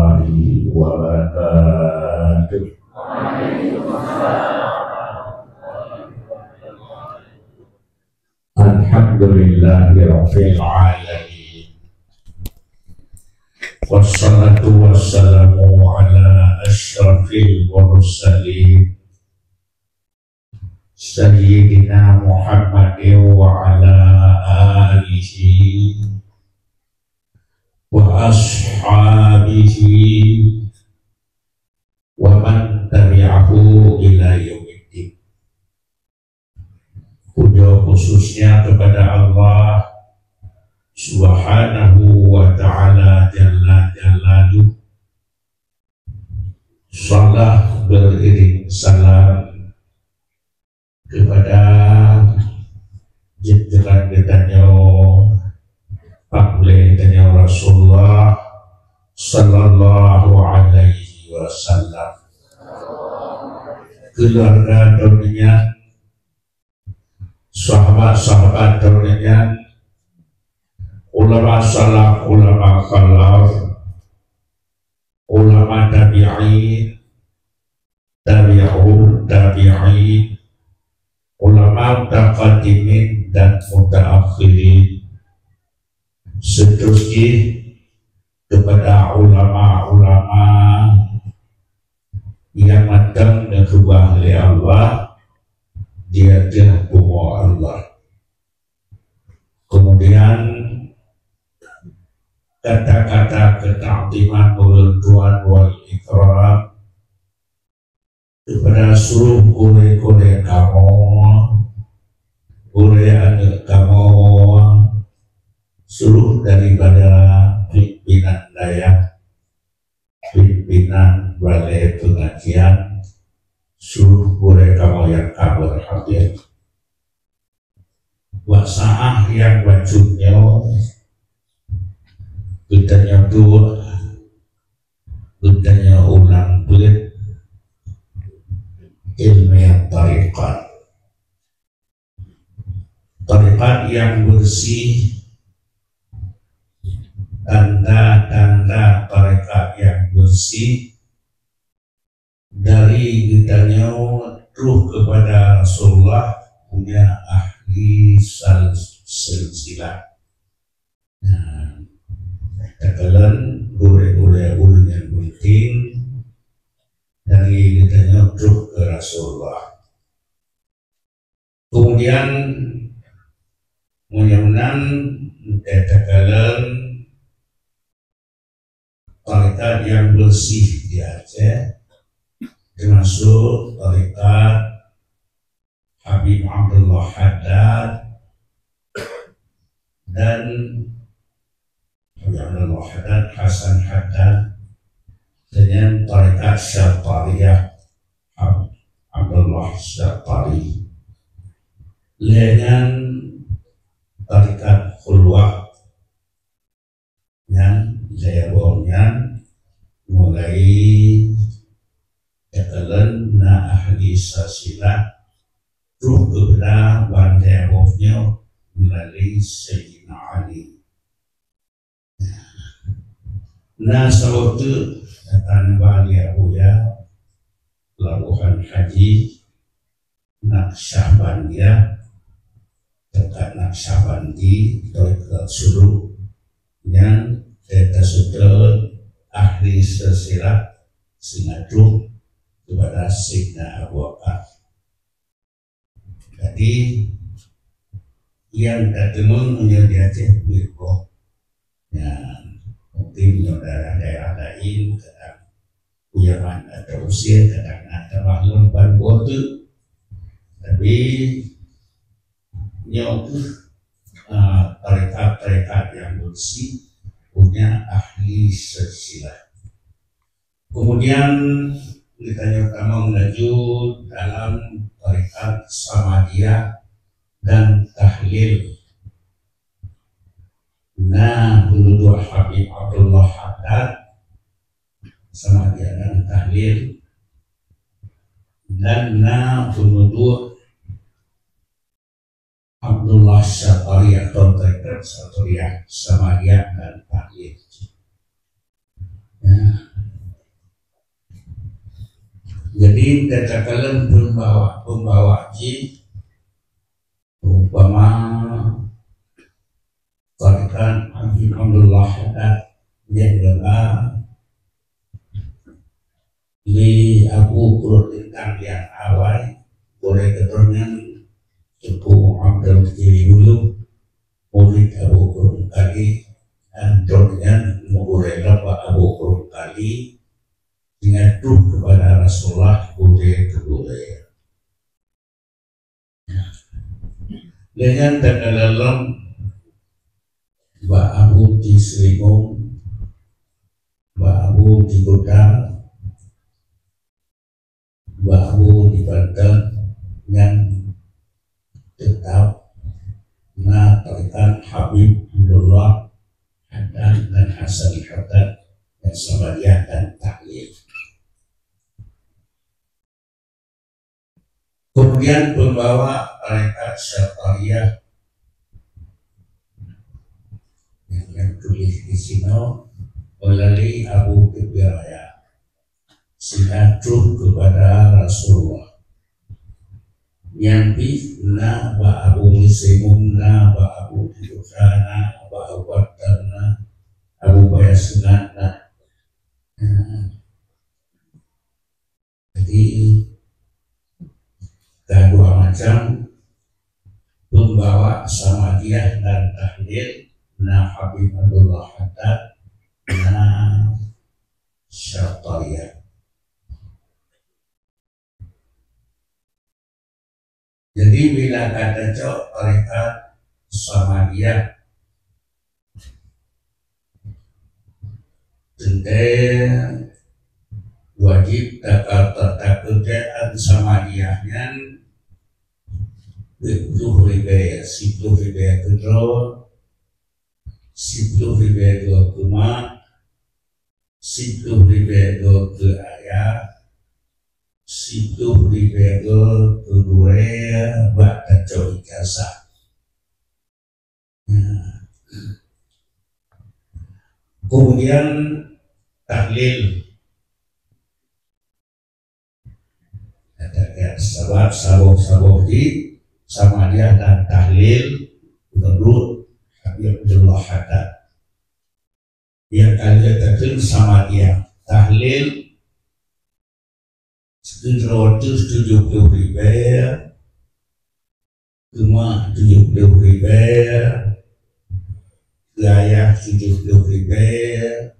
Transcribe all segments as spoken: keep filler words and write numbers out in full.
warahmatullahi wabarakatuh. Alhamdulillahirabbil alamin. Wassalatu wassalamu ala asyrafil mursalin, Sayyidina Muhammadin wa ala alihi wa ashabihi wa man tabi'ahu ila yaumiddin. Puja khususnya kepada Allah Subhanahu wa Ta'ala Jalla Jalaluh. Salam beriring salam kepada junjungan geutanyoe, Pak Lé geutanyoe Rasulullah sallallahu alaihi wasallam, keluarga droeneuh nyan, sahabat-sahabat droeneuh nyan, ulama salaf, ulama khalaf, ulama tabi'in, tabi'ut tabi'in, ulama mutaqaddimin dan mutaakhirin. Seterusnya kepada ulama-ulama nyang mantong geukeubah lé Allah di ateueh bumoe Allah. Kemudian kata-kata keuta'ziman ulôn tuan wal ikram kepada seluruh gurée-gurée kamoe, gurée aneuëk kamoe, seluruh daripada pimpinan dayah, pimpinan balai pengajian, seluruh gurée kamoe nyang ka berhadir. Bak saát nyang bacut nyoe, geutanyoe tuek, geutanyoe ulang beuet ilmu tarekat. Tarekat nyang bersih, tanda-tanda tarekat nyang bersih, dari geutanyoe troh keupada Rasulullah, punya ahli sal-, silsilah. Nah, takalon gurée-gurée ureuëng nyang penting dari geutanyoe troh keu Rasulullah. Kemudian, meunyoe meunan, takalon tarekat nyang bersih di Aceh, termasuk tarekat Habib Abdullah Haddad dan Habib Abdullah Haddad, Hasan Haddad, dengan tarekat Syattariyah, Ab-, Abdullah Syattari, dengan tarekat Khulwah, nyan lhée boh nyan mulai takalon na ahli silsilah troh keupada ban lhée boh nyoe meulalu Sayyidina Ali. Na saboh teuk gata neuba lé Abuya, Pelabuhan Haji, Naqsyabandiyah, tarekat Naqsyabandi, tarekat Suluk, nyang taseutôt ahli silsilah singoh troh keupada Saidina Abu Bakar. Jadi, nyang tateumeung meunyoe di Aceh peuet boh. Nyan, mungkin meunyoe daerah-daerah laén, kadang Yaman atau Mesir, kadang na tamah lom ban boh teuk. Tapi, nyoe kheueh, ah, tarekat-tarekat nyang bersih, punya ahli silsilah. Kemudian, geutanyoe tamong laju dalam tarekat Samadiyah dan Tahlil. Na peunuduek Habib Abdullah Haddad, Samadiyah dan Tahlil, dan na peunuduek Abdullah Syatari atau tarekat Syatariah, Samadiyah dan Tahlil. Ya, Jadi, takalon pembawa-pembawa jih, umpama tarekat Habib Abdullah Haddad nyang geuba lé Abu Gurun Lintang nyang awai, gurée keudroe nyan Teungku Abdul Jeli Hulu, murid Abu Gurun Kali, dan droe nyan meugurée lom bak Abu Gurun Kali, sehingga troh keupada Rasulullah gurée keu gurée. Lheueh nyan takalon lom bak Abu di Seulingong, bak Abu di Kuta, bak Abu di Banten, nyang teutap na tarekat Habib Abdullah Haddad dan Hasan Haddad dan Samadiyah dan Tahlil. Kemudian pembawa tarekat Syattariyah nyang, nyang tuléh di sinoe meulalu Abu Teubiet Raya, sehingga troh keupada Rasulullah. Nyang pih na bak Abu Miseumum, na bak Abu Tiduka, na bak Abu Bakar, na Abu Baya Sunat, na. Nah, jadi, ka dua macam pembawa Samadiyah dan Tahlil, na Habib Abdullah Haddad, na Syattariyah. Jadi, bila ka tacok tarekat Samadiyah, teuntée wajéb taka-, takeureuja Samadiyah nyan peuet ploh ribée, siploh ribée keudroe, siploh ribée keu mak, siploh ribée keu ayah, siploh ribée keu gurée bak tacok ijazah. Nah. Kemudian tahlil. Sabab saboh-saboh di Samadiyah dan Tahlil menurut Habib Abdullah Haddad. Nyang ka lheueh takheun Samadiyah, Tahlil, keudroe tujoh ploh ribée, keu mak tujoh ploh ribée, keu ayah tujoh ploh ribée,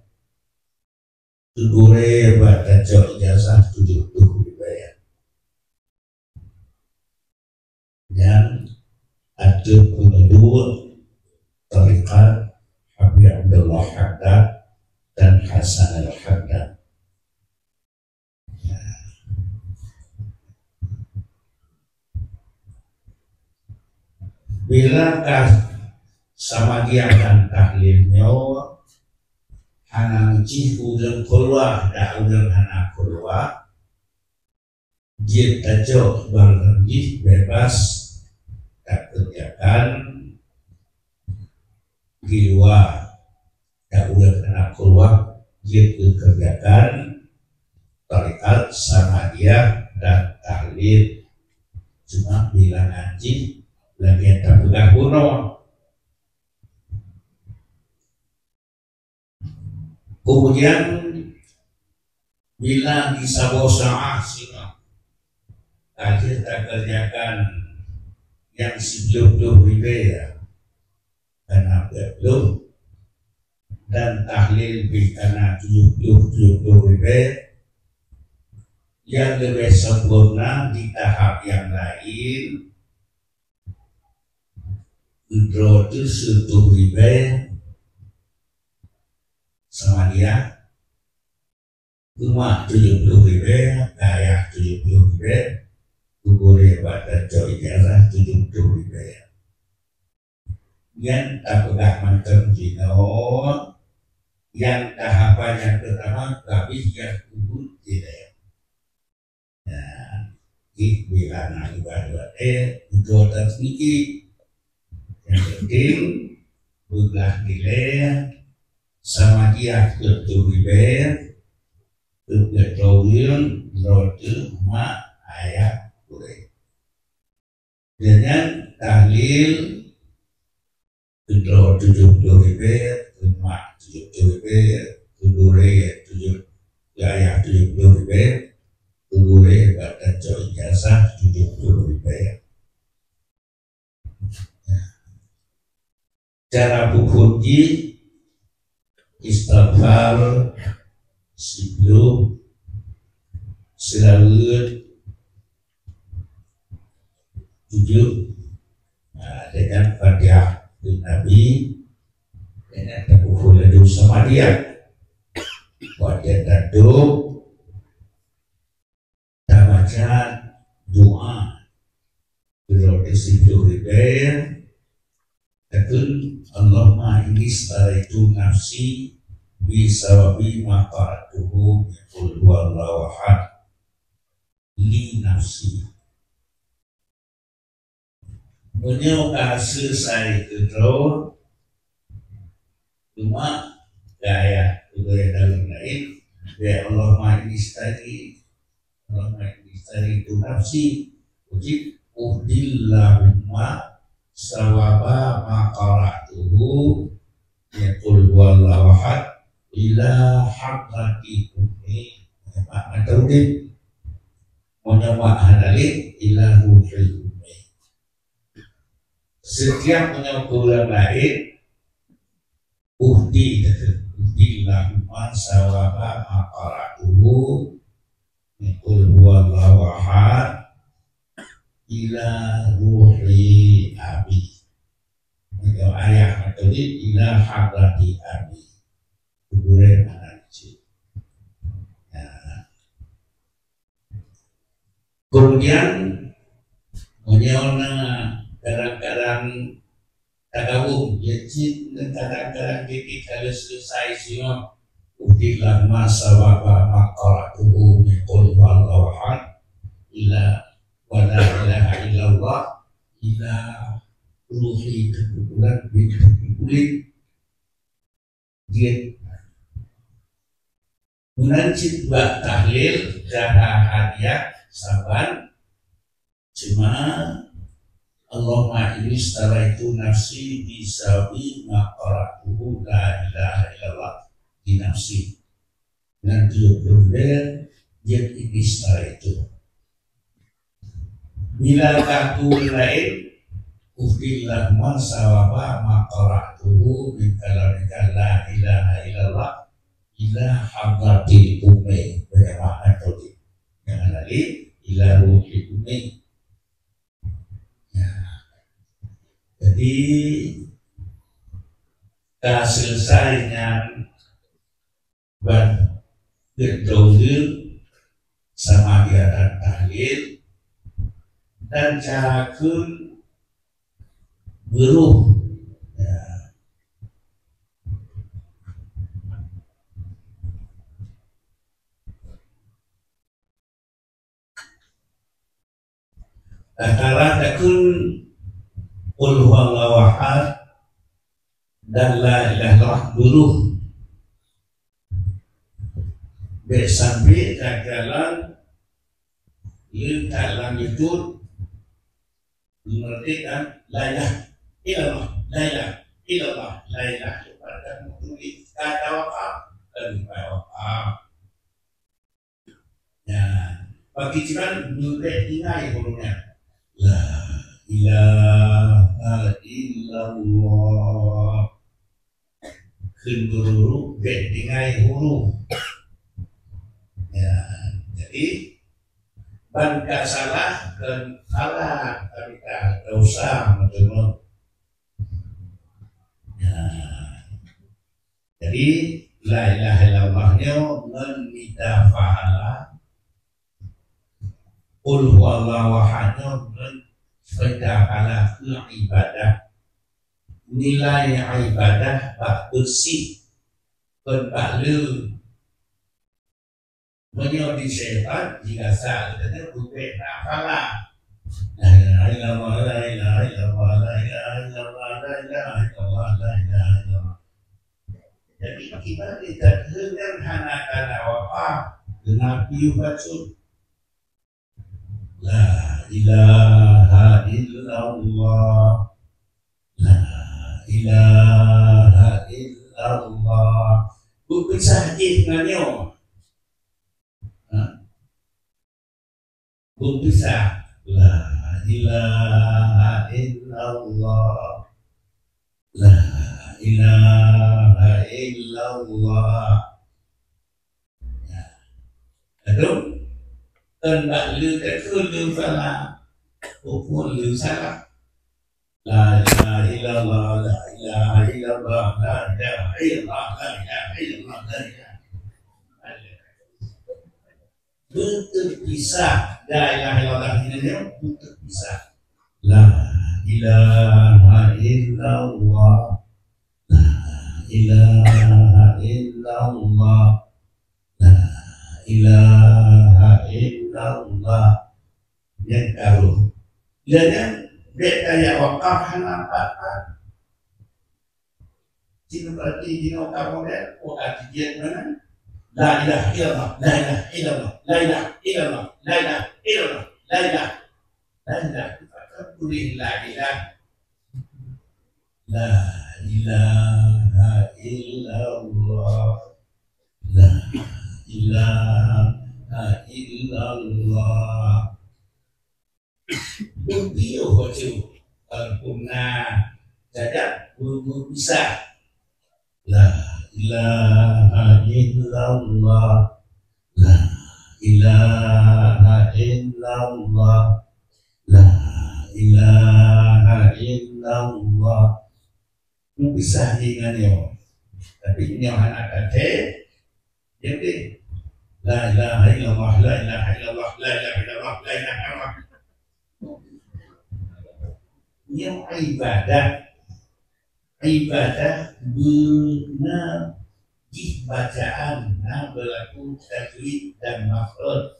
keu gurée bak tacok ijazah tujoh ploh ribée. Nyan ateueh peuneudeuek tarekat Habib Abdullah Haddad dan Hasan Al-Haddad. Bila ka Samadiyah dan Tahlil nyoe hana meucih ureuëng keuluwa, dak ureuëng hana keuluwa, jeuet tacok barang jih bebas takeureujakan di luwa, dak ureuëng hana keuluwa jeuet teukeureujakan tarekat Samadiyah dan Tahlil. Cuma bilangan jih lagée tapeugah bunoe. Kemudian, bila di saboh saát singoh ka lheueh takeureujakan nyang siploh ploh ribée, kana peuet ploh, dan tahlil pih kana tujoh ploh, tujoh ploh ribée, nyang leubeh sempurna di tahap nyang laén, keudroe teuh siploh ribée Samadiyah, keu mak tujoh ploh ribée, keu ayah tujoh ploh ribée, keu gurée bak tacok ijazah tujoh ploh ribée. Nyan tapeugah mantong jinoe, nyang tahap nyang peurtama ka abéh, nyang keudua dilée. Nah, jih bila na ibadah, eh, ujoe that seumiké. Nyang penting, beuglah dilée, Samadiyah peuet ploh ribée, Keu geutanyoe droe teuh mak ayah gurée. Deungon tahlil keudroe tujoh ploh ribée, keu mak tujoh ploh ribée, keu gurée tujoh, keu ayah tujoh ploh ribée, keu gurée bak tacok ijazah tujoh ploh ribée. Cara peuphon jih, istighfar siploh, seulaweuet tujoh, nah, deungon Fatihah keu Nabi, deungon tapeuphon laju sama dia. Watée tatôb, tabaca doa keudroe teuh siploh ribée, takheun, "Allahumma inni isytaraitu nafsi bi sababi ma qara'tuhu min qul huwallahu ahad li nafsi." Meunyoe ka seuleusoe keudroe, teuma gaya keudroe dalam laén, ya Allahumma inni isytaraitu, Allahumma inni isytaraitu nafsi, uhdil lahumma sawaba ma qara'tuhu min qul huwallahu ahad ila hadrati ummi. Makna tauhid. Meunyoe mak hana lé, ila ruhil ummi. Setiap meunyoe keu ureuëng laén, uhdi takheun, uhdi lahumma sawaba ma qara'tuhu min qul huwallahu ahad ila ruhi abi. Meunyoe ayah meutuléh ila hadrati abi. Kuburan anak kecil. Nah. Kemudian, meunyoe na kadang-kadang tagawong, ya cit, kadang-kadang titik kalau selesai singoh, "Uhdillah ma sawaba ma qara'tuhu min qul huwallahu ahad, ila wa la ilaha illallah, ila ruhi kekumpulan bin kekumpulan." Jeuet. Meunan cit bak tahlil cara hadiah saban, cuma, "Allahumma inni isytaraitu nafsi bi sababi ma qara'tuhu la ilaha illallah di nafsi." Nyan tujoh ploh ribée, jeuet inni isytaraitu. Bila ka tu laén, "Uhdillah ma sawaba ma qara'tuhu min kalamika la ilaha illallah ila hadratil ummi." Banyak makna tadi. Jangan lagi, "Ila ruhil ummi." Ya. Jadi, ka selesai nyan ban geutanyoe sama dia dan tahlil dan cara kheun beurôh. Ya. Takalon takheun qul huwallahu ahad dan la ilaha illallah dulu. Bék sampai takalon leuntak lam YouTube meureutikkan la ilaha illallah, la ilaha illallah, la ilaha illallah. Kata wakaf, kata wakaf. Ya, bagi jiran, bék tinggai huruf nyan. La ilaha illallah. Kheun guru, bék tinggai huruf. Ya, jadi, ban ka salah, kheun salah, tapi ka dosa, beutôi. Ya. Jadi, la ilaha illallah nyoe ngon mita pahala, qul huwallahu ahad nyoe ngon mita pahala keu ibadah. Nilai ibadah bak beureusi, kon bak le. Meunyoe di syaitan, jika sa geutanyoe beubék na phala. La ilaha illallah, la ilaha illallah, la ilaha illallah, la ilaha illallah, la ilaha illallah. Jadi, kiban di takheun nyan hana tanda wafat. Teungoh piôh bacut. La ilaha illallah. La ilaha illallah. Beupisah jih ngon nyoe. Ha? Beupisah. La ilaha illallah. La ilaha illallah. Ya. Aduh. Kan bak le takheun le salah. Pukul le salah. La ilaha illallah, la ilaha illallah, la ilaha illallah, la ilaha illallah, la ilaha illallah. Beuteupisah, la ilaha illallah nyan beuteupisah. La ilaha illallah, la ilaha illallah, la ilaha illallah. Nyang ka rhot. Lheueh nyan, bèk tajak wakaf hana pat-pat. Sinoe berarti jinoe kamoe, oh, arti jih meunan. La ilaha illallah, la ilaha illallah, la ilaha illallah, la ilaha illallah, la ilaha, la ilaha, la ilaha. La ilaha illallah. La ilaha illallah. Beupiôh bacut, walaupun na cacat, beupisah. La ilaha illallah. La ilaha illallah. La ilaha illallah. Beupisah jih ngon nyoe. Tapi nyoe hana até, jadi, la ilaha illallah, la ilaha illallah, la ilaha illallah, la ilaha illallah. Nyoe ibadah. Ibadah beuna jih bacaan, na beulaku tajwid dan makhraj.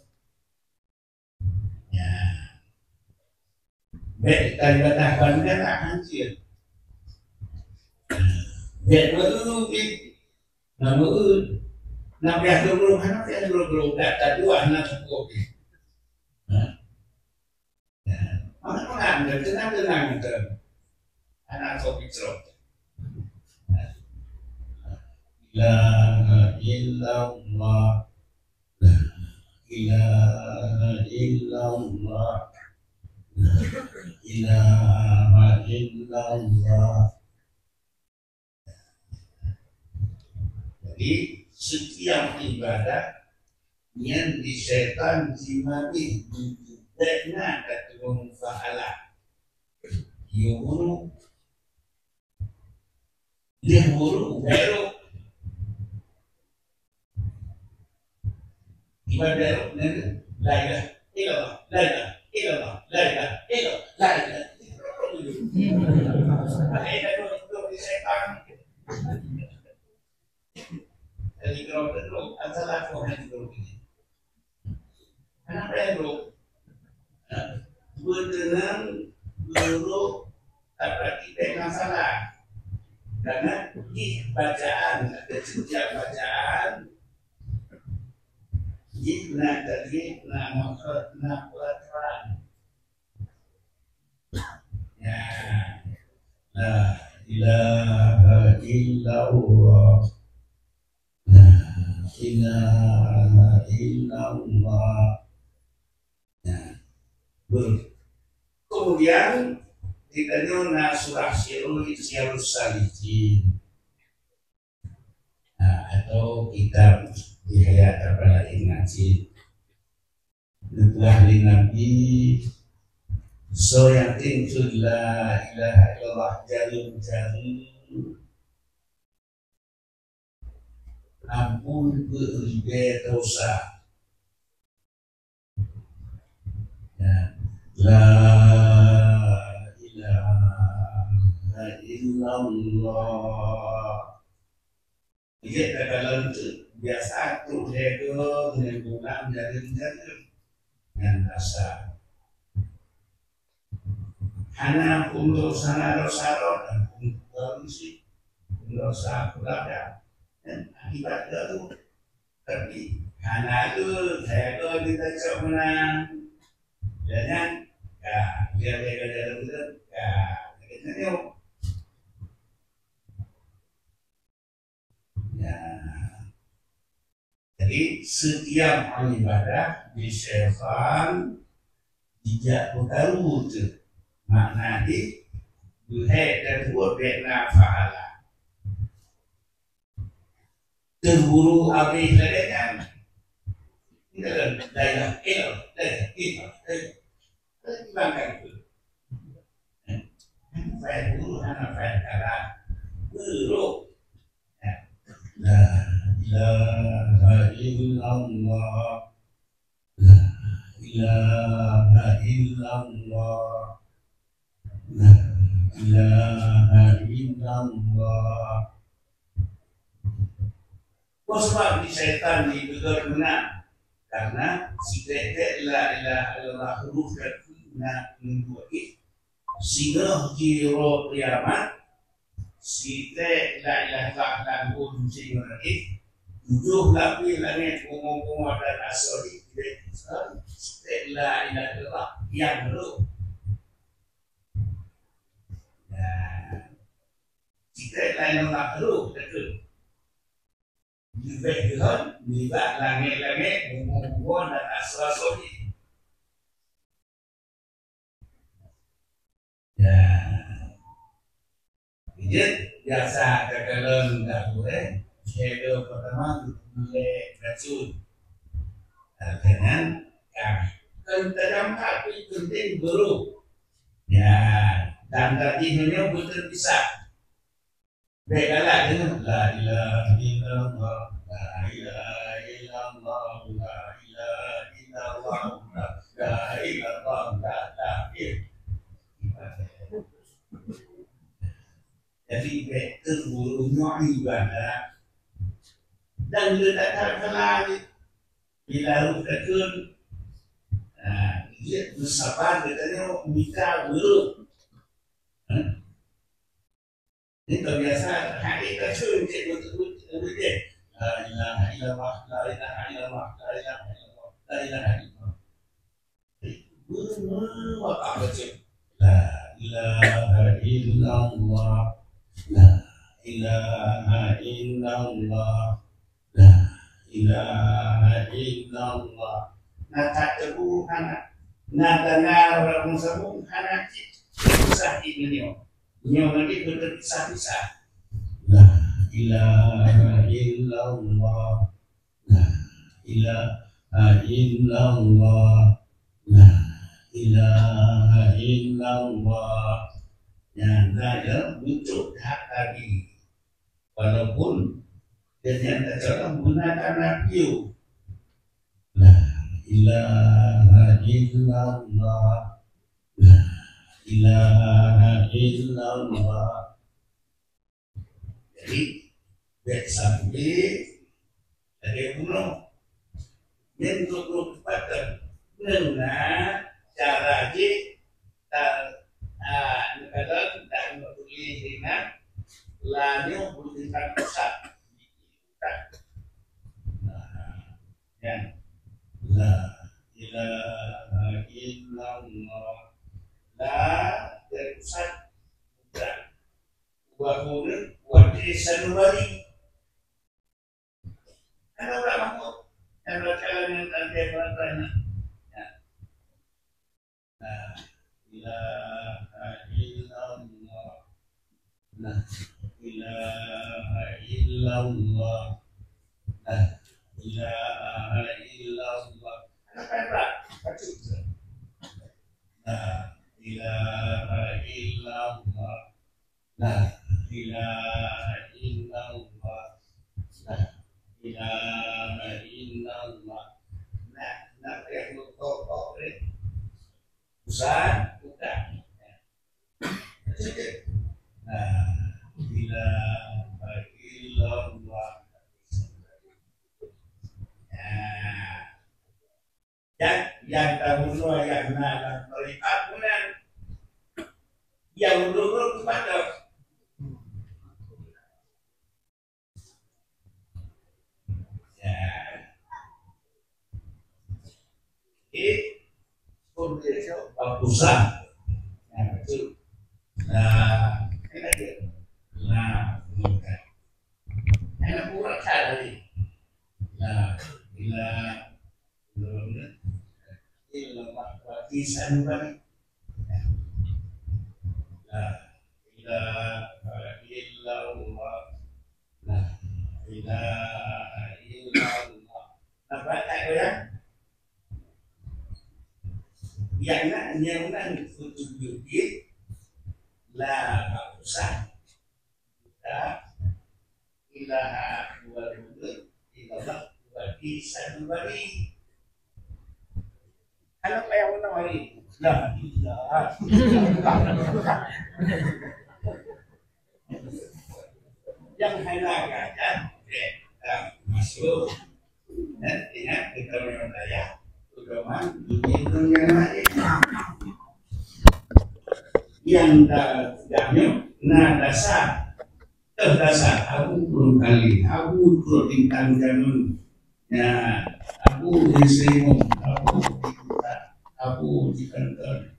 Ya. Bèk taibadah ban galak hanjeuet. Bèk meu'eu pih. Na meu'eu. Na piah glok-glok, hana piah glok-glok, dak taduah na teupeue pih. Ha? Ya. Mangat-mangat, teunang-teunang, teunang. Hana soe pitrok. La ilaha illallah. La ilaha illallah. La ilaha illallah. Jadi, setiap ibadah nyan di syaitan jimabih, bèk na ka teurimong pahala. Yue guru, dia guru, baru. Ibadah nyan, la ilaha illallah, la ilaha illallah, la ilaha illallah, la ilaha illallah. Ada yang duduk di setan. Jadi, kalau duduk, antara aku hanya duduk ini. Kenapa ya, bro? Beuteunang, bro, tapi kita masalah. Karena jih bacaan, ada setiap bacaan, jih na tajwid, na makhraj, na peraturan. Ya. La ilaha illallah. La ilaha illallah. Ya. Ber-, kemudian, kita nyoe na surah Sirul, Sirus Salikin. Nah, atau kitab Ihya Tabala'in Najin. Neupeugah lé Nabi, soe nyang teuntèe la ilaha illallah jareueng-jareueng, ampôn peuet ribèe dosa. Ya. La ilaha illallah. Jeuet takalon teuk, biasa trok lhèe droe ngon bulan jareueng-jareueng nyan rasa. Hana pun dosa na dosa rot, pun dosa pun dosa pun ada. Dan akibat gaduh. Tapi Anak tu, saya tu minta cok menang. Jangan, ya, biar dia kerja dulu, ya, dia kerja dulu. Ya. Jadi, setiap ibadah di syaitan dijak peukaru tu. Makna di, buhai dan buat bina pahala. Terburu habis lagèe nyan. Dalam dayah ilmu, dayah ilmu, dayah ilmu. Timbangkan tu. Hana payah guru, hana payah cara. Guru. La ilaha illallah. La ilaha illallah. La ilaha illallah. Peue sabab di syaitan jipeugah meunan? Karena sitek-tek la ilaha illallah huruf teukeuna meunduek ih, singoh jiroe kiamat, sitek la ilaha illallah lam buet singoh ih, tujoh lapéh langét, bumoe-bumoe dan asoe ih, sitek la ilaha illallah nyang rôh. Nah, sitek la ilaha illallah rôh teukeuna. Leubeh geuhon nibak langét-langét, bumoe-bumoe dan asoe-asoe jih. Ya. Jeuet biasa takalon dahulu, eh. Shadow pertama tu mulai racun. Nah, jangan, ya. Kan tajam hati penting guru. Ya, dan tadi nyonya betul bisa. Bèk galak deungon, "La ilaha illallah, la ilaha illallah, la ilaha illallah, la ilaha illallah, la ilaha illallah." Jadi, bèk teuburu nyoe ibadah. Dan le that that kala ni, bila roh takheun, ha, jeuet meusabar geutanyoe mita ureueng. Ha? Ini terbiasa, hai, tak sure, cek betul-betul, betul. La ilaha illallah, la ilaha illallah, la ilaha illallah, la ilaha illallah. Betul, apa cek? La ilaha illallah, la ilaha illallah, la ilaha illallah. Na that teupeu hana, na dana ureueng meusaboh hana cit, susah imeunyoe. Nyoe lagèe beuteupisah-pisah. La ilaha illallah. La ilaha illallah. La ilaha illallah. Nyan na lom muncul that tadi. Walaupun gobnyan teucalon guna tanah piôh. La ilaha illallah. La ilaha illallah. Jadi, bèk sampai lagèe bunoe. Nyan untuk group patah. Nengah cara jih ta-, ah, neukalon dan meutuléh ringan, la nyoe beutingkat pusat. Nah, nyan. La ilaha illallah. La dari pusat. Udah. Wa huna wa di sanubari. Karena orang mampu, yang berjalan dengan tante bertanya. Ya. La ilaha illallah. La ilaha illallah. La ilaha illallah. Anak hebat, baca. La ilaha illallah. La ilaha illallah. La ilaha illallah. Nah, nak yang berkokok ni. Usah, bukan. La ilaha illallah. Nah. Dan nyang tabunoe nyang na lam tarekat meunan, nyang ureueng-ureueng teupatot. Ya. Pusat. Nah, betul. Nah, enak dia. Nah, bukan. Enak bukan tadi. Nah, bila, bila, bila, bila, bila, bila, La ilaha illallah. La ilaha illallah. Nampak tak goyang? Yang nak, yang nak betul-betul la tak usah. La ilaha illallah, illallah, berarti satu hari. Kalau payah menang hari. La ilaha illallah. Yang hanya gajah, eh, masuk. Dan ingat kita orang kaya, pedoman dunia dunia lain. Yang dah, dah nyoe, na dasar. Teuh dasar, Abu Turun Kali, Abu Turun Bintang Jamun. Ya, Abu di Serimun, Abu di Kuta, Abu di Kanton.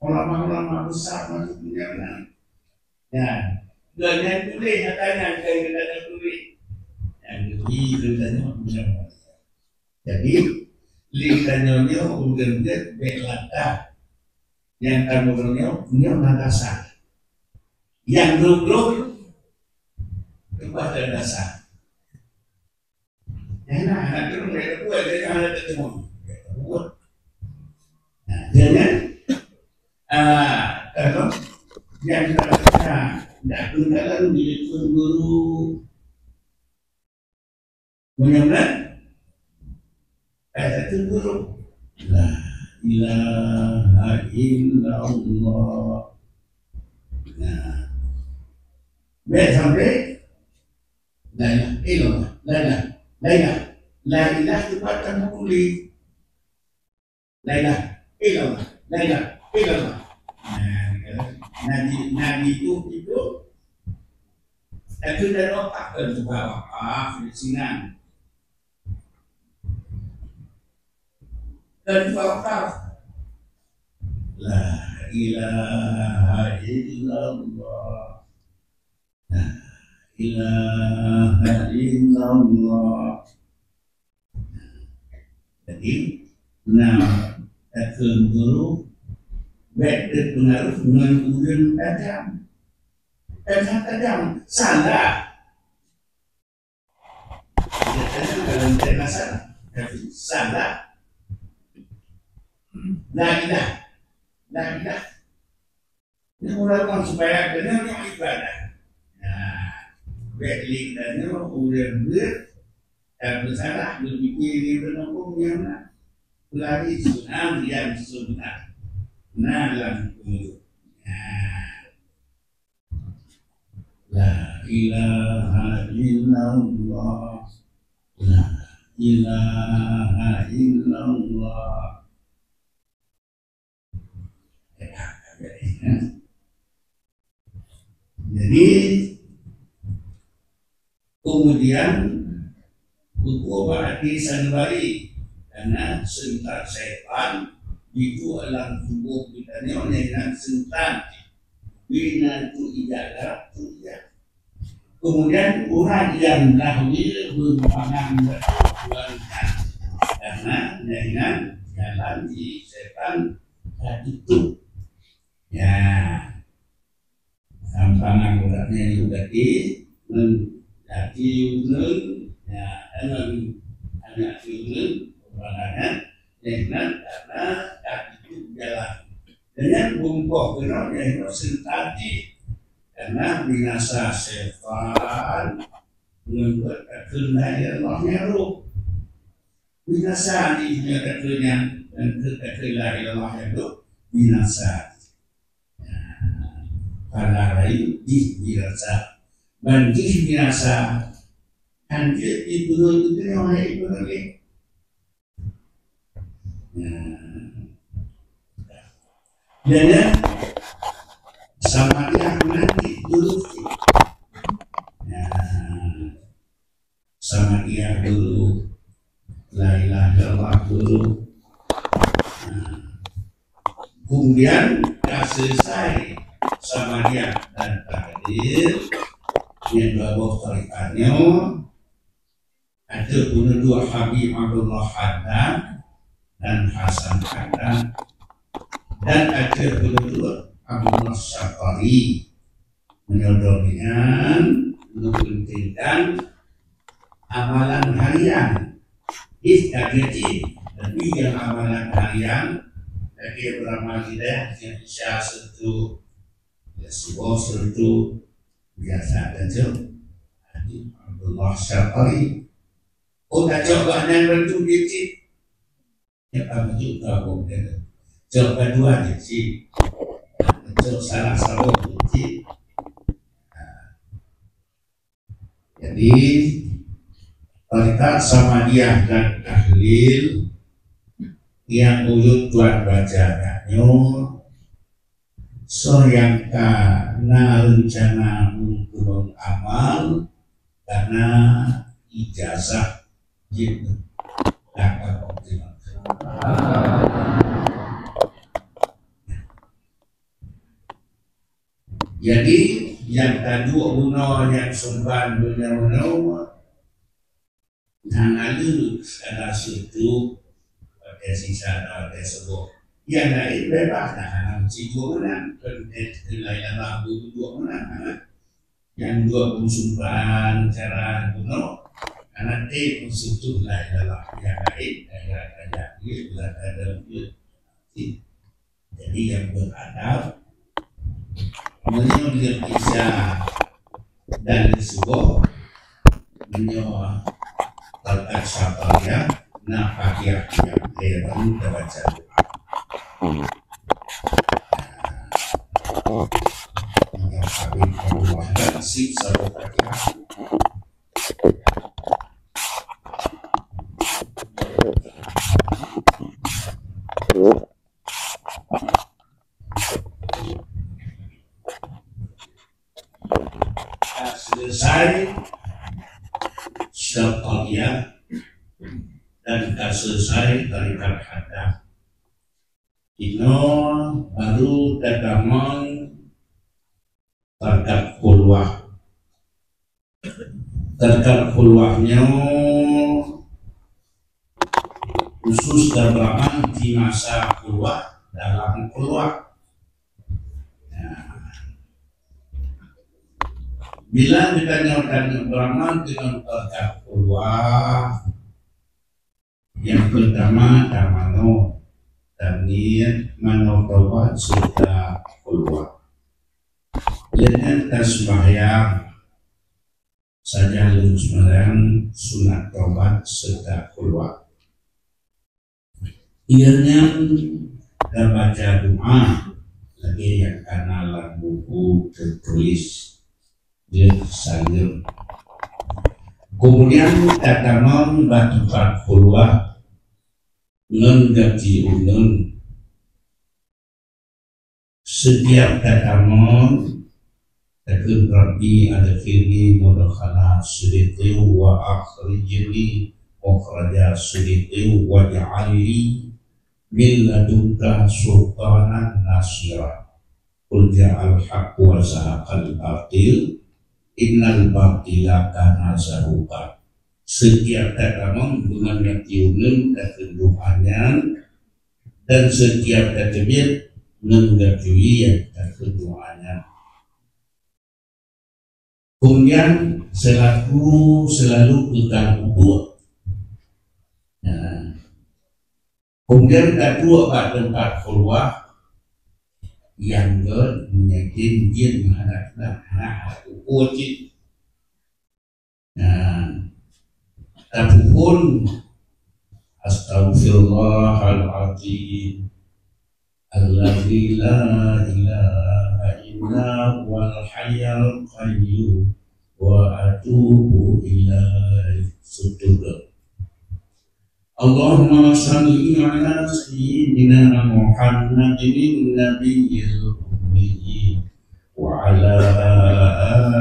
Ulama-ulama besar masuk penjara. Ya, dan yang tulis katanya, bukan kita yang tulis. Yang tulis katanya punya. Jadi, lé tanyoe nyoe ureuëng gét bèk lata. Nyang tanyoe nyoe, nyoe na dasar. Nyang glôb-glôb, leupah dari dasar. Nyang na, na glôb, bèk buet, bèk hana teurimong. Bèk buet. Nah, jangan, ah, kalau nyang na, na, dak keundalan di guru. Meunyoe na, eh, satu guru. La ilaha illallah. Nah. Bèk sampai la ilaha illallah. La ilaha. La ilaha. La ilaha tempat kamu tulis. La ilaha illallah, la ilaha illallah. Nah, Nabi, Nabi itu, itu, itu dah wakaf, kan, sudah wakaf di sinan. Dan sudah wakaf. La ilaha illallah. La ilaha illallah. Jadi, na takheun guru, bèk teupeungaruh ngon ureueng tajam. Tajam-tajam, salah. Tajam dalam tema salah, tapi salah. La ilaha, la ilaha. Nyoe ureueng supaya keuneuk nyoe ibadah. Nah, bèk lé tanyoe ureueng beuet, dan beusalah, beupike lé ureueng hukôm nyang na. Peulari sunat nyang sunat. Nah, lam ureueng. Nah. La ilaha illallah. La ilaha illallah. Jadi, kemudian, hukum berarti sanubari, karena seuntan syaitan itu dalam tubuh kita ni, oleh dengan seuntan. Bina tu ijak, tu ijak. Kemudian, ureueng nyang lahé beumandang Tuhan, karena nyan jalan di setan ka tutup. Ya. Sampana urat nyan udah di, men, daki uneun, ya, dengan anak uneun, pemandangan, dengan karena ka tutup jalan. Dengan bungkoh kena, dengan sentati. Karena binasa setan, membuat takut lahé Allah nyan roh. Binasa di dunia takut nyan, dan takut lahé Allah nyan roh, binasa. Pada lain jih binasa. Ban jih binasa, kan jih dibunuh itu yang lain itu lagi. Nah. Jadi, sama dia nanti dulu. Nah. Sama dia dulu. La ilaha illallah dulu. Nah. Kemudian ka selesai Samadiyah dan Tahlil, nyang dua boh tarekat nyoe, ateueh peuneudeuek Habib Abdullah Haddad dan Hasan Haddad, dan ateueh peuneudeuek Abdullah Syafari. Meunyoe droe nyan neupeuntingkan amalan harian, ih ka jeuet cit, tapi nyang amalan harian lagèe beuramal ilèe, nyang Isya seureutoh, nyang Suboh seureutoh, biasa tacok Habib Abdullah Syafari. Oh, tacok gobnyan reutôh jeuet cit. Nyang ka meucok ka boh keunoe. Cok ka dua jeuet cit. Cok salah saboh jeuet cit. Jadi, tarekat Samadiyah dan Tahlil nyang ulôn tuan baca nyoe, soe nyang ka na reuncana meukeumong amal, kana ijazah jeuet. Jadi, nyang taduek bunoe nyang sumban bunoe-bunoe, hana le sekadar seureutoh, watèe sisa, watèe suboh. Nyang laén beubaih, hana meusigoe meunan, kon teuntèe la ilaha illallah beuduek meunan, hana. Nyang duek meusumban cara bunoe, hana teuntèe meusigoe la ilaha illallah. Nyang laén, kaya-kaya, ya, ya, ya, ya. Jadi, nyang beuadab, meunyoe lheueh Isya dan lheueh Suboh, meunyoe tarekat Syafa'iyah, na Fatihah nyang lhèe baru tabaca doa. Nyang habéh Abdullah dan sip saboh Fatihah. Ka selesai Syatibiyah dan ka selesai tarekat Haddad. Inoe baru tatamong tarekat Khulwah. Tarekat Khulwah nyoe khusus tatamong di masa Khulwah, dalam Khulwah. Nah, bila geutanyoe tatamong deungon tarekat Khulwah, nyang peurtama tamanoe, taniet manoe tobat seureuta Khulwah. Lheueh nyan taseumbahyang, sajan lôn seumbahyang sunat tobat seureuta Khulwah. Ié nyan tabaca doa lagèe nyang kana lam buku teutuléh lheueh saleuem. Keumudian tatamong bak teumpat Khulwah ngon gaki uneuen. Setiap tatamong, takheun, "Rabbi adkhilni mudkhala sidqin wa akhrijni mukhraja sidqin waj'al li min ladunka sultanan nasira. Qul ja'al haqqu wa zahaqal batil, innal batila kana zahuqa." Setiap tatamong deungon gaki uneuen takheun doa nyan, dan setiap tateubiet ngon gaki uneuen takheun doa nyan. Keumudian seulaku seulalu keu ka peubuet. Nah, keumudian ka duek bak teumpat Khulwah nyang gèt meunyakin jin hana, hana, hana ukur cit. Nah, tapeuphon, "Astaghfirullahal azim, alladzi la ilaha illa huwal hayyul qayyum, wa atubu ilaih." Seudeukah. Allahumma shalli ala sayyidina Muhammadin nabiyil ummi wa ala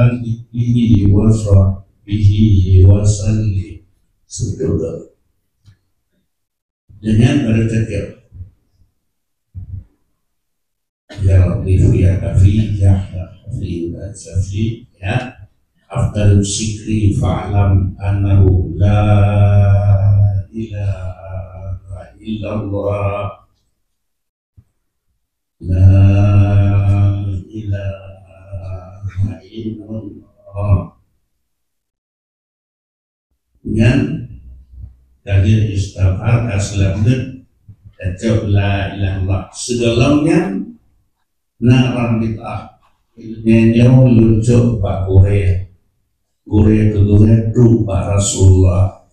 alihi wa sahbihi wa sallim. Seudeukah. Deungon baru teuka. Ya Rabbi, ya Kafi, ya Kafi, ya Syafi, ya. Afdalus syukri fa'lam annahu la ilaha illallah. La ilaha illallah. Nyan ka jeuet istighfar, ka seuleuem jeuet tacok la ilaha illallah. Sigohlom nyan na ureueng bid'ah, ileumèe nyoe lôn cok bak gurèe. Gurèe keu gurèe trok bak Rasulullah.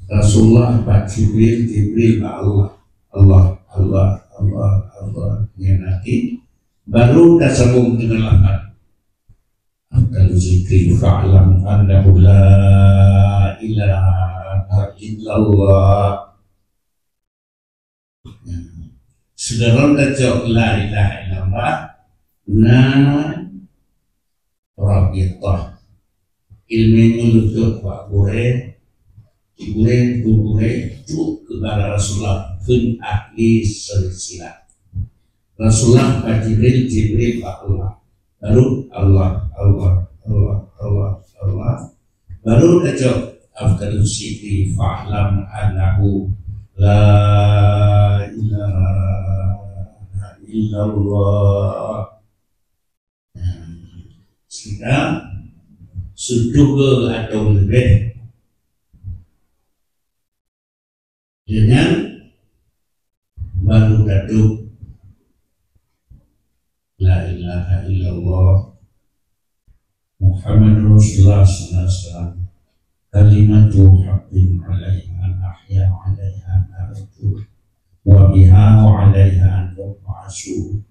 Rasulullah bak Jibril, Jibril bak Allah. Allah, Allah, Allah, Allah. Nyan até baru tasambong deungon lafaz. Afdalu zikri fa'lam annahu la ilaha illallah. Sigohlom tacok la ilaha illallah, na rabithah. Ileumèe nyoe leucok bak gurèe, gurèe, gurèe, trok keu bak Rasulullah, kheun ahli silsilah. Rasulullah bak Jibril, Jibril bak Allah. Baru Allah, Allah, Allah, Allah, Allah. Baru tacok afdalus zikri fa'lam annahu la ilaha illallah. Sekitar siplôh atau leubeh. Dengan baru tacok la ilaha illallah Muhammadur Rasulullah sallallahu alaihi wasallam. Kalimatu haqqin alaiha nahya wa alaiha namutu wa biha wa alaiha nub'asu.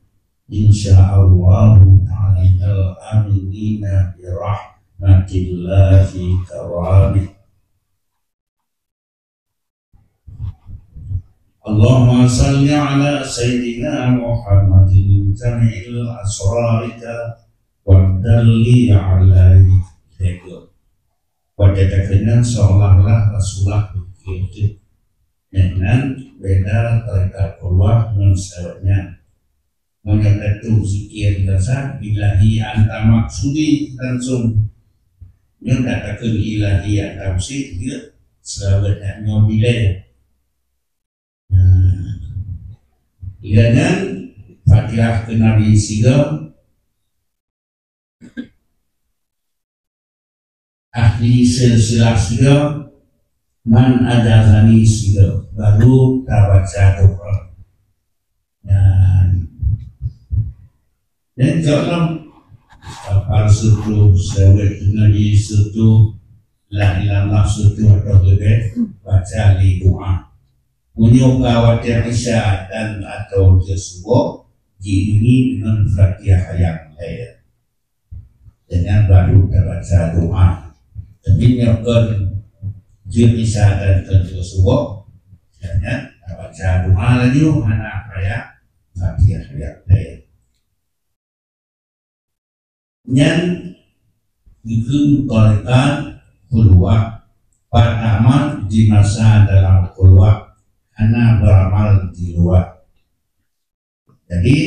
Insya Allahu ta'ala minal aminina bi rahmatillahi karamih. Allahumma salli ala Sayyidina Muhammadin jami'il asrarika wa dalli alaihi. Watèe takheun nyan seolah-olah Rasulullah berpikir, nyan beda tarekat Khulwah ngon sawét nyan. Meunyoe tatueng zikir biasa, ilahi anta maksudi langsung. Nyoe ka takheun ilahi anta maksudi, jeuet seulaweuet nyan nyoe bilée. Nah, lagèe nyan Fatihah keu Nabi sigoe, ahli silsilah sigoe, man ajazani sigoe, baru tabaca doa. Dan, dan insya Allah, kapal siplôh, sawét Nabi siplôh, la ilaha illallah siplôh atau leubeh, baca lé doa. Meunyoe ka watèe Isya dan atau jeuet suboh, jiiringi deungon Fatihah nyang laén. Dan nyan baru tabaca doa. Tapi nyoe kon jeuet Isya dan kon jeuet suboh, dan nyan tabaca doa laju hana payah Fatihah nyang laén. Nyan geukheun tarekat Khulwah, beramal di masa dalam Khulwah, hana beramal di luwa. Jadi,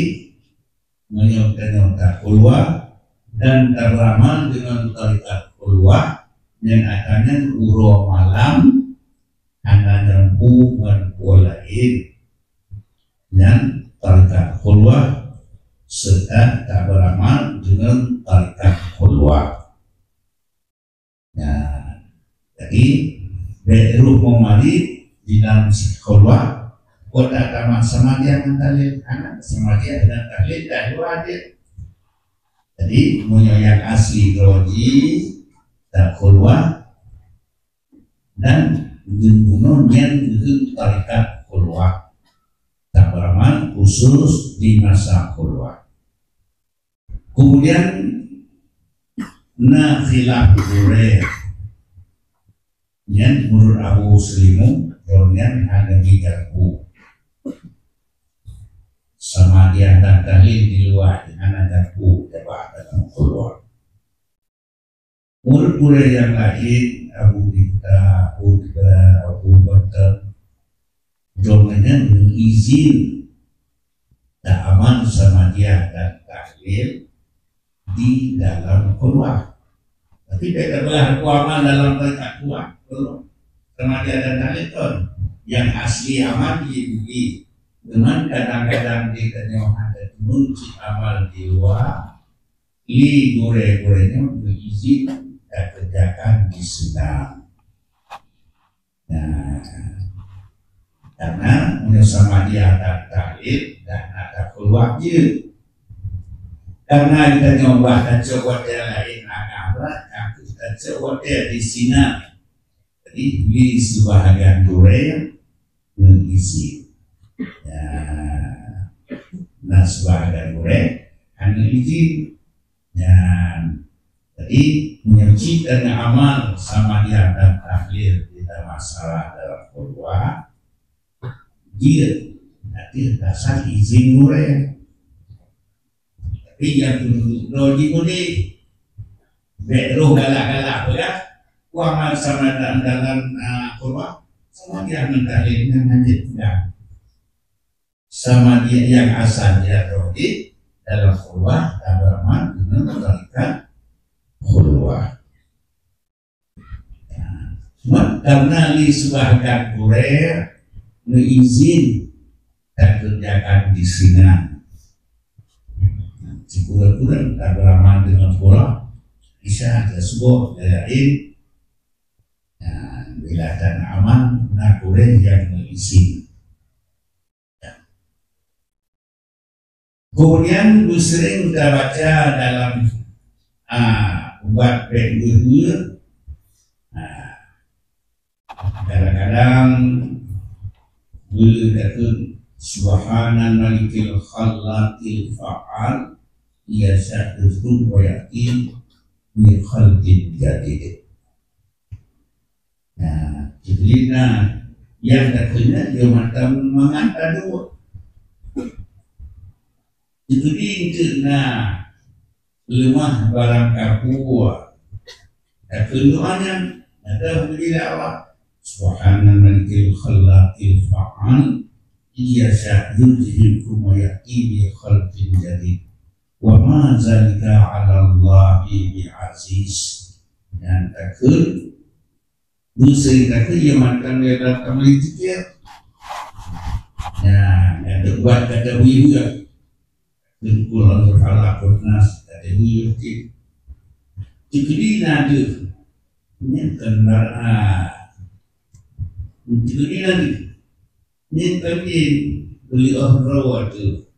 meunyoe tanyoe takhulwah dan taberamal deungon tarekat khulwah, nyan ata nyan uroe malam hana jampu ngon peue laén. Nyan tarekat khulwah, seutôt taberamal deungon tarekat khulwah. Nah, jadi, bèk rôh meumarit di dalam khulwah, kota tamat samadiyah ngon tahlil, hana samadiyah ngon tahlil dah dua jeuet. Jadi, meunyoe nyang asli droe jih takhulwah dan geubunoe nyan geukheun tarekat khulwah. Taberamal khusus di masa khulwah. Kemudian, na khilaf gurèe. Nyan menurut Abu Muslim, droe nyan hana jigarpu. Samadiyah dan tahlil di luwa, hana garpu, coba dalam khulwah. Murid-murid nyang laén, Abu Difta, Abu Difta, Abu Bakar, droe nyan neuizin Ta'amal samadiyah dan tahlil di dalam khulwah. Tapi beda belah aku amal dalam tarekat khulwah, khulwah. Samadiyah dan tahlil kan yang asli amal di bumi. Cuman kadang-kadang di tanyoe ada teumeucit amal di luar, li gurée-gurée nyoe beu izin dan kerjakan di sinan. Nah, karena meunyoe samadiyah dan tahlil dan ada khulwah je. Karena kita nyoba tacok watée lain agak berat, aku tacok watée di sinan. Jadi, di sebahagian gurée meuizin. Ya. Nah, sebahagian gurée hana izin. Nyan. Jadi, meunyoe cit tanyoe amal samadiyah dan tahlil tidak masalah dalam khulwah, jeuet, tapi asal izin gurée. Tapi nyang peununtut droe jih boleh. Bék roh galak-galak peugah, ku amal samadiyah dalam, ah, khulwah, samadiyah dan tahlil nyan hana jeuet peugah. Samadiyah nyang asal jih droe jih dalam khulwah, dan beramal dengan tarekat khulwah. Cuma karena li sebahagian gurée meuizin takerjakan di sinan. Sikureueng-kureueng taberamal dengan pula, bisa tersebut lain. Nah, bila tanah aman, nah gurée nyang meuizin. Kemudian, sering kita baca dalam, ah, ubat bék beue-beue. Ah, kadang-kadang beue takheun, "Subhanal Malikil Khallaqil Fa'al, yasa'u wa ya'ti bi khalqin jadid." Nah, jadi na nyang takheun nyan dia mata mangat tadu. Jadi itu na leumah barang kapua. Takheun doa nyan, ada bila Allah, "Subhanal Malikil Khallaqil Fa'al, yasa'u yuzhibukum wa ya'ti bi khalqin jadid. Wa ma zalika 'alallahi bi aziz." Nyang takheun Meusé ka keu ia mantong lé lam kamoe zikir. Nah, nyang teubuat ka teuhui-hui. Teungku langsung salah peunas ka teuhui-hui. Cikedi na deuh. Nyan kan bar-, ah. Cikedi na deuh. Nyan kan jin beli oh roh tu.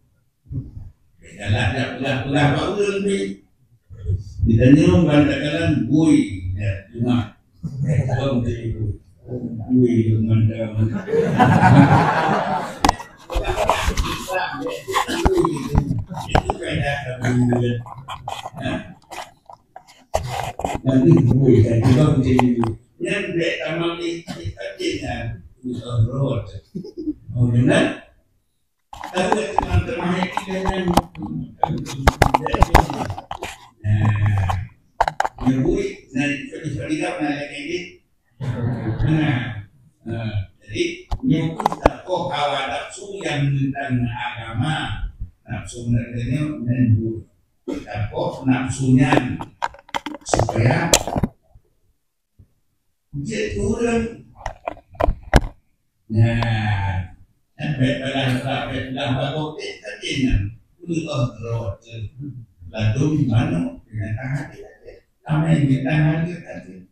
Galak jak peugah-peugah bak ureueng pih. Geutanyoe ban takalan bui, ya, cuma. Bang jadi bui. Bui, mantap. Itu kan dah bui. Ha? Nanti bui, jadi bang jadi bui. Yang dek taman ni, kita jenis, ya. Road. Oh, benar? Tapi teman-teman yang kita yang, nah, nyebut, nah, itu bisa tidak, nah, lagi ini. Nah, nah, jadi, nyebut takoh hawa nafsu yang menentang agama, nafsu menentangnya, nyebut takoh nafsunya, supaya jeuet keu ureueng. Nah, kan bèk peugah, bèk peugah bagoe pih, tapi nyan, peugah droe teuh. Ladôm manok, binatang hati teuh. Ramè binatang hati teuh.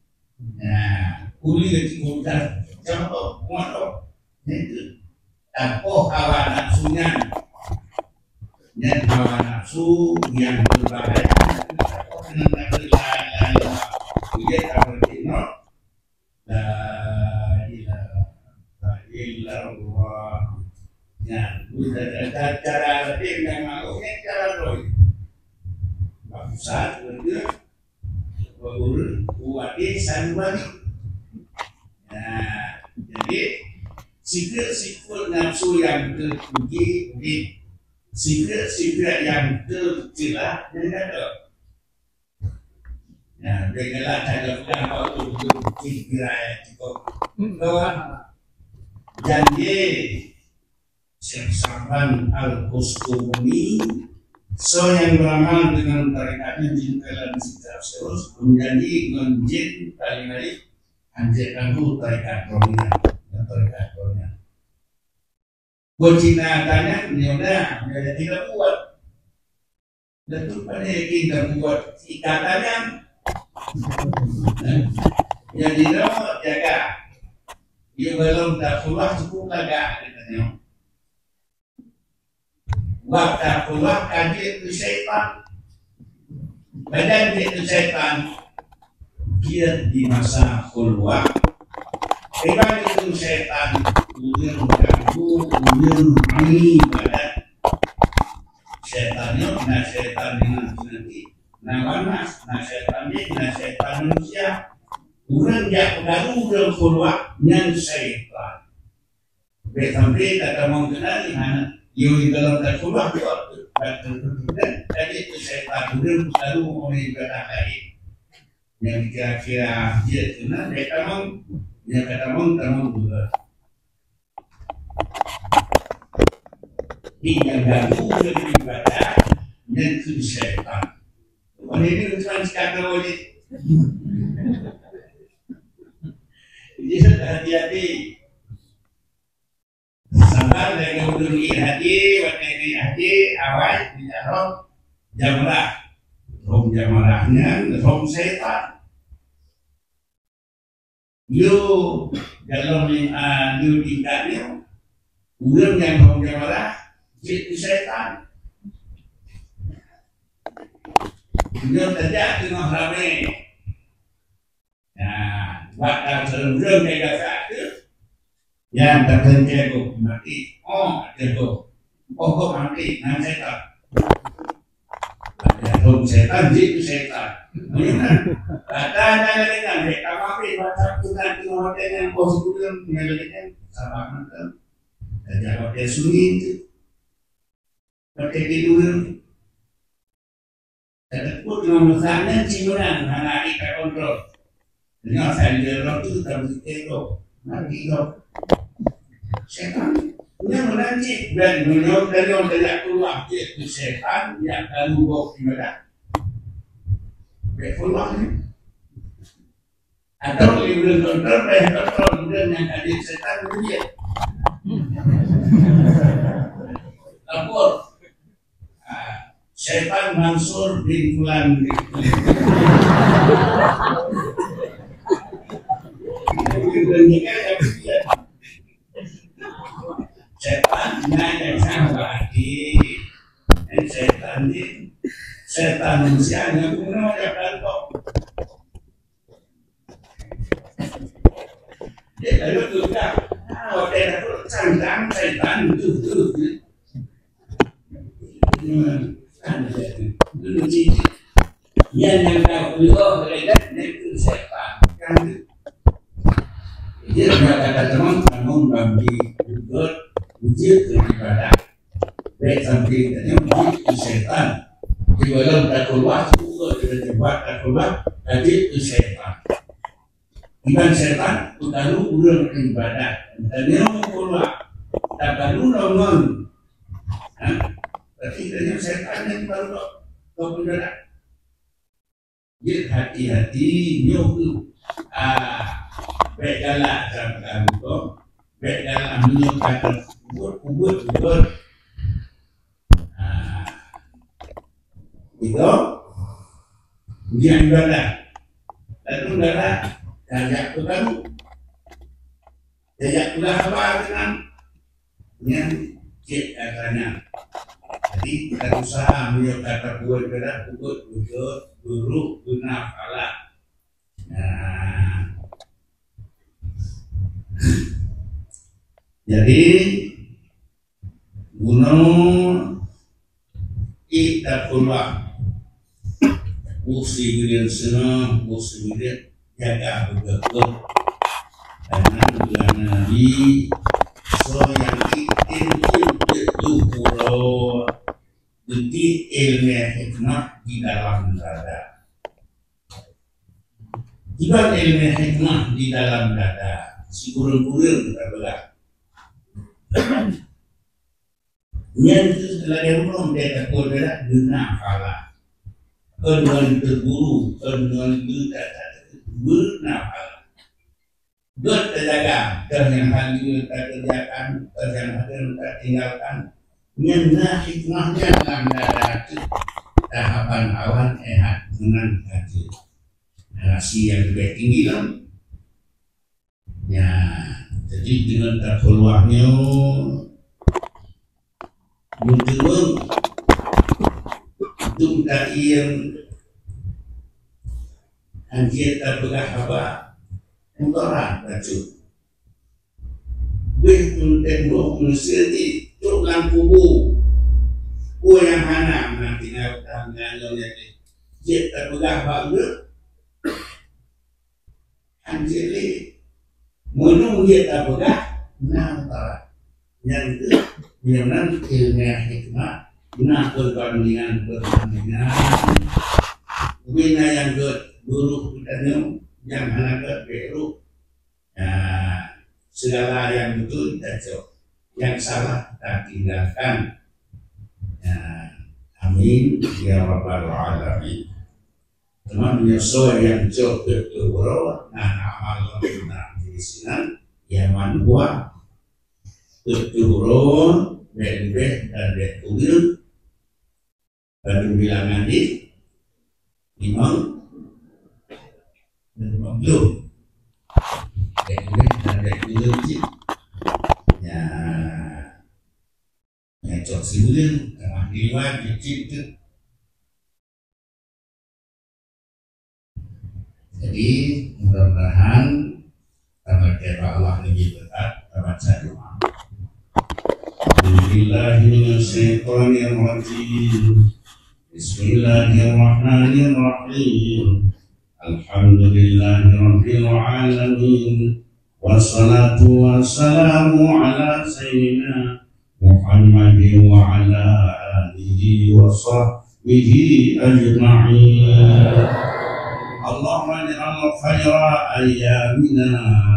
Nah, uleue cit mudah, contoh, muat, oh. Nah, itu. Takoh hawa nafsu nyan. Nyan hawa nafsu nyang beubahaya. Takoh nyan tapeugah la ilaha illallah. Iya tapeugah la ilaha illallah. Nyan, cara, cara, cara, nyan cara roh. Bangsa, Ureueng kuat deh, selalu balik. Nah, jadi, sikeuet-sikeuet nafsu nyang teupuji, di sikeuet-sikeuet nyang teucela, nyang gadôh. Nah, bèk galak that peugah bak ureueng teupuji kira ayat cukôp. Janji. Syekh Sa'ban Al-Qustumuni, soe nyang beuramal deungon tarekat nyan jeuet keu lam kitab Sirus, meujanji ngon jin paléng laén, hanjeuet ganggu tarekat droeneuh nyan, tarekat droeneuh nyan. Buet Cina tanyan nyoe na, nyoe na tinggai buet. Tentu pada yakin dan buet ikatan nyan. Nyang jinoe jaga. Yue gohlom takhulwah cukup lagak geutanyoe. Wak takhulwah ka jeuet keu syaitan. Badan jeuet keu syaitan. Jeuet di masa khulwah. Iban itu syaitan, ureueng ganggu, ureueng ibadat. Syaitan nyoe na syaitan deungon jinati, na ganas, na syaitan jin, na syaitan manusia. Ureueng jak peuganggu ureueng khulwah nyan syaitan. Bèk sampai tatamong keunan hana yue dalam takhulwah tu. Dan tentu dan tadi tu syaitan ureueng peuganggu ureueng ibadat laén. Nyang kira-kira jeuet keunan bèk tamong, nyang ka tamong, tamong juga. Di nyang ganggu ureueng ibadat nyan keu syaitan. Bukan ini urusan sekarang ni. Jadi hati-hati. Saban lagèe ureueng ngieng haji, watèe ngieng haji, awai jijarôh jamrah. Rhom jamrah nyan rhom syaitan. Yue dalam ling-, a, yue tingkat nyoe, ureueng nyang rhom jamrah jeuet keu syaitan. Nyoe tajak teungoh ramè. Nah, bak dan seureueng-reueng teuga saát teuh, nyan tateuntèe gob mati. Oh, ateueh gob. Oh, gob mati, nan syaitan. Ada dong syaitan, jeuet keu syaitan. Meunyoe na, kata na lagèe nyan, bèk tamapéh bak Tuhan teungoh watèe nyan, oh, sikureueng, nyan lagèe nyan, sabar mantong. Tajak watèe sunyi teuh. Watèe tidur. Teupeue teuma meusanan cit meunan hana ika kontrol. Nyoe asai lé roh tu tabeuté gob, mati gob. Syaitan. Nyoe meunan cit dan meunyoe tanyoe tajak keuluwa jeuet keu syaitan nyang talu gob ibadat. Bèk keuluwa nyoe. Atau ureueng kontrol, ureueng kontrol, ureueng nyang ka jeuet syaitan, ureueng jeuet. Lapor. Ah, syaitan Mansur bin Fulan. Ureueng nyan kan jeuet. Syaitan nyan nyang sama hati. Syaitan ni, syaitan manusia nyang guna macam kantong. Dia lalu tu dah. Ah, watèe dah tu, santang syaitan tu, tu, tu. Hmm, kan dia tu. Dulu cicit. Nyan nyang ka peuleueh lé dan nyan tu syaitan. Kan tu. Jadi, kata teman, namun bagi berbuat, wujud ibadah. Bèk sampai tanyoe jeuet keu syaitan. Di dalam takeuluwa, semua kita jeuet takeuluwa, ka jeuet keu syaitan. Iban syaitan, utalu ureueng ibadat. Tanyoe keuluwa, tabalu lom ngon. Ha? Berarti tanyoe syaitan nyang talu lom, lom ibadat. Jeuet hati-hati nyoe keuh. Ah, bèk galak that geutanyoe. Bèk galak meunyoe ka teupeubeuet-peubuet. Ah, itu ujian ibadah. Lalu galak tajak peuganggu. Tajak peugah haba keunan. Nyan cit katanya. Jadi, kita usaha meunyoe ka tabuet keunan, peubuet beutôi, buruk, beuna, salah. Nah. Jadi, bunoe Ittaqullah. Boh sibuleuen seunang, boh sibuleuen jaga beugöt-göt. Karena bulan Nabi, soe nyang item jeuet keu uroe, beuti ileumèe hikmah di dalam dada. Kiban ileumèe hikmah di dalam dada, sikureueng-kureueng tapeugah. Nyan kheueh lagèe ureueng teuh tapeudarat beuna pahala. Kon ngon teuguru, kon ngon geutat, beuna pahala. Gèt teujaga, toh nyang hana takeureujakan, toh nyang hana tatinggalkan. Nyan na hikmah nyan lam dada teuh. Tahapan awan éhat meunan ka jeuet. Rasi nyang leubeh tinggi lom. Ya, jadi deungon tapeuluah nyoe, meuteumèe dum taiem, hanjeuet tapeugah haba, meudarat bacut. Beh teuntèe boh meuseu jih trok lam kubu. Peue nyang hana meunan tinggai utang nyan lom nyan jih. Jeuet tapeugah bak geuh, hanjeuet lé. Meunyoe jeuet tapeugah, na meudarat. Nyan kheueh, nyan nan ilmiah hikmah, na peubandingan-peubandingan. Ubé na nyang gèt, beurôh geutanyoe, nyang hana gèt, bèk rôh. Nah, segala yang betul kita cok, yang salah kita tinggalkan. Nah, amin ya rabbal alamin. Teuma meunyoe soe nyang cok keu uroe, nah, amal lom na di sinan, ya man huwa keu uroe, bèk leubeh dan bèk kureueng, Bandum bilangan di limong, limong puluh. Jadi, ada dua cit. Ya. Ya, cok sibuleuen, tengah di luar, cit tu. Jadi, mudah-mudahan tabaca Allah lebih dekat, tabaca doa. Bismillahirrahmanirrahim. Bismillahirrahmanirrahim. Alhamdulillahirabbil alamin. Wassalatu wassalamu ala sayyidina Muhammadin wa ala alihi wa sahbihi ajma'in. Allahumma ij'al khaira ayyamina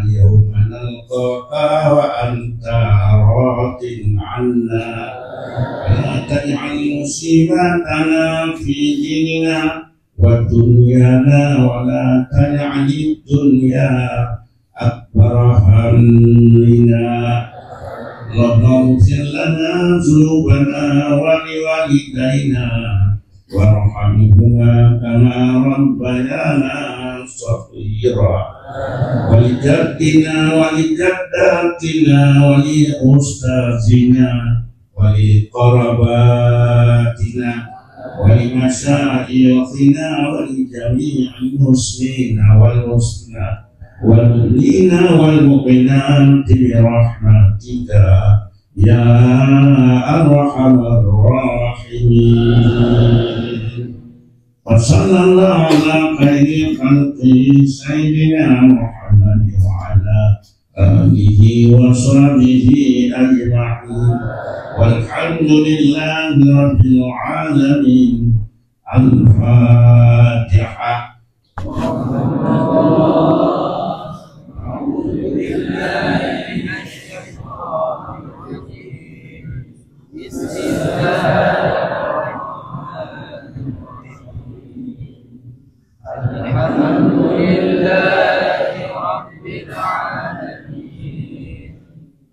yauma nalqaka wa anta radin anna. Wa la taj'al musibatana fi dinina wa dunyana wa la taj'alid dunya akbara hammina. Allahumma ighfir lana dzunubana wa liwalidaina warhamhuma kama rabbayana shaghira. Wa li jaddina wa li jaddatina wa li ustazina wa li qarabatina wa li masyayikhina wa li jami'il muslimina wal muslimat wal mu'minina wal mu'minati bi rahmatika ya arhamar rahimin. Wa sallallahu ala khairi khalqihi sayyidina Muhammad wa ala alihi wa sahbihi ajma'in. Walhamdulillahi rabbil alamin. Al-Fatihah. الحمد لله رب العالمين.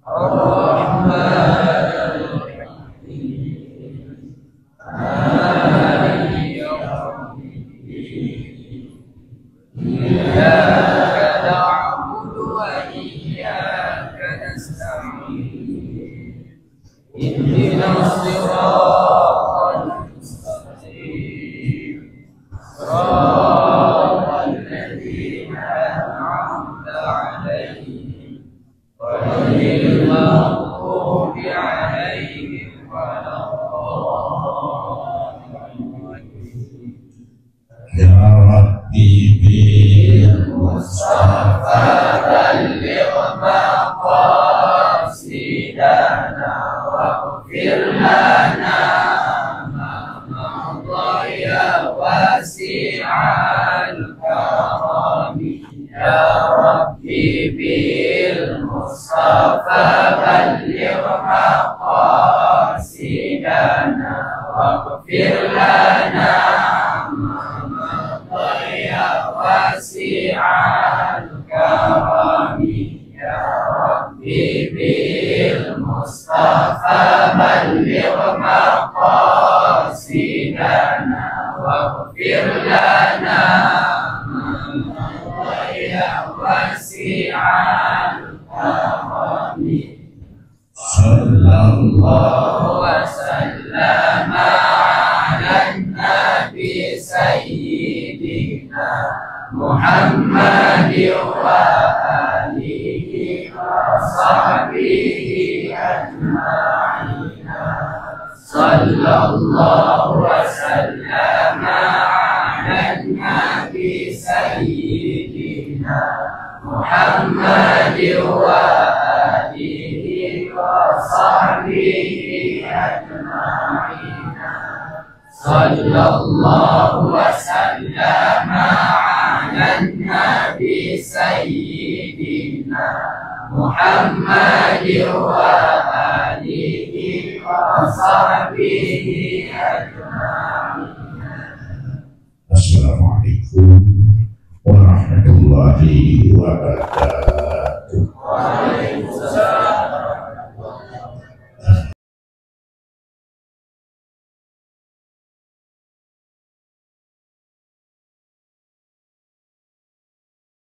الرحمن الرحيم. مالك يوم الدين. إياك نعبد وإياك نستعين. اهدنا الصراط المستقيم. صراط الذين أنعمت عليهم غير المغضوب عليهم ولا الضالين. يا رب بالمصطفى بلغ مقاصدنا واغفر لنا ما مضى يا واسع الكرم. يا رب بالمصطفى بلغ مقاصدنا سيدنا واغفر لنا ما مضى يا واسع الكرم. يا رب بالمصطفى بلغ مقاصدنا واغفر لنا ما مضى يا واسع الكرم. صلى الله وسلم على النبي سيدنا محمد وآله وصحبه أجمعين. صلى الله وسلم على النبي سيدنا محمد وآله وصحبه أجمعين. صلى الله وسلم على النبي سيدنا محمد وآله وصحبه أجمعين. السلام عليكم ورحمة الله وبركاته.